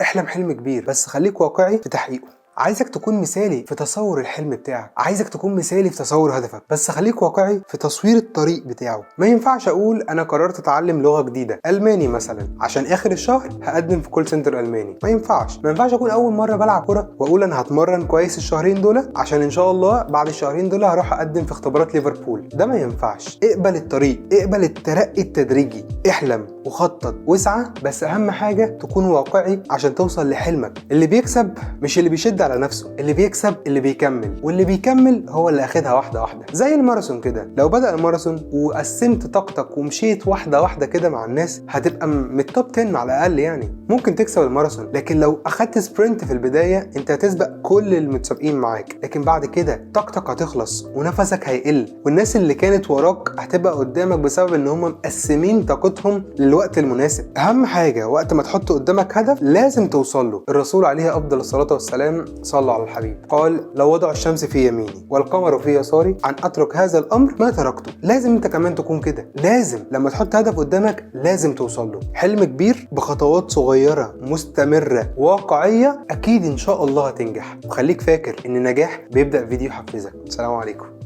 احلم حلم كبير، بس خليك واقعي في تحقيقه. عايزك تكون مثالي في تصور الحلم بتاعك، عايزك تكون مثالي في تصور هدفك، بس خليك واقعي في تصوير الطريق بتاعه. ما ينفعش اقول انا قررت اتعلم لغة جديدة، الماني مثلا، عشان اخر الشهر هقدم في call center الماني. ما ينفعش. ما ينفعش اكون اول مرة بلعب كرة واقول انا هتمرن كويس الشهرين دول عشان ان شاء الله بعد الشهرين دول هروح اقدم في اختبارات ليفربول. ده ما ينفعش. اقبل الطريق، اقبل الترقي التدريجي، احلم وخطط واسعى، بس اهم حاجة تكون واقعي عشان توصل لحلمك. اللي بيكسب مش اللي بيشد على نفسه، اللي بيكسب اللي بيكمل، واللي بيكمل هو اللي اخدها واحدة واحدة. زي الماراثون كده، لو بدأ الماراثون وقسمت طاقتك ومشيت واحدة واحدة كده مع الناس، هتبقى من ال top 10 على الاقل، يعني ممكن تكسب الماراثون. لكن لو اخدت sprint في البداية، انت هتسبق كل المتسابقين معاك، لكن بعد كده طاقتك هتخلص ونفسك هيقل، والناس اللي كانت وراك هتبقى قدامك بسبب ان هم مقسمين طاقتهم للوقت المناسب. اهم حاجة وقت ما تحط قدامك هدف لازم توصل له. الرسول عليه افضل الصلاة والسلام، صلى على الحبيب، قال: لو وضع الشمس في يميني والقمر في يساري عن اترك هذا الامر ما تركته. لازم انت كمان تكون كده، لازم لما تحط هدف قدامك لازم توصل له. حلم كبير بخطوات صغيرة مستمرة واقعية، اكيد ان شاء الله هتنجح. وخليك فاكر ان النجاح بيبدا فيديو حفزك. السلام عليكم.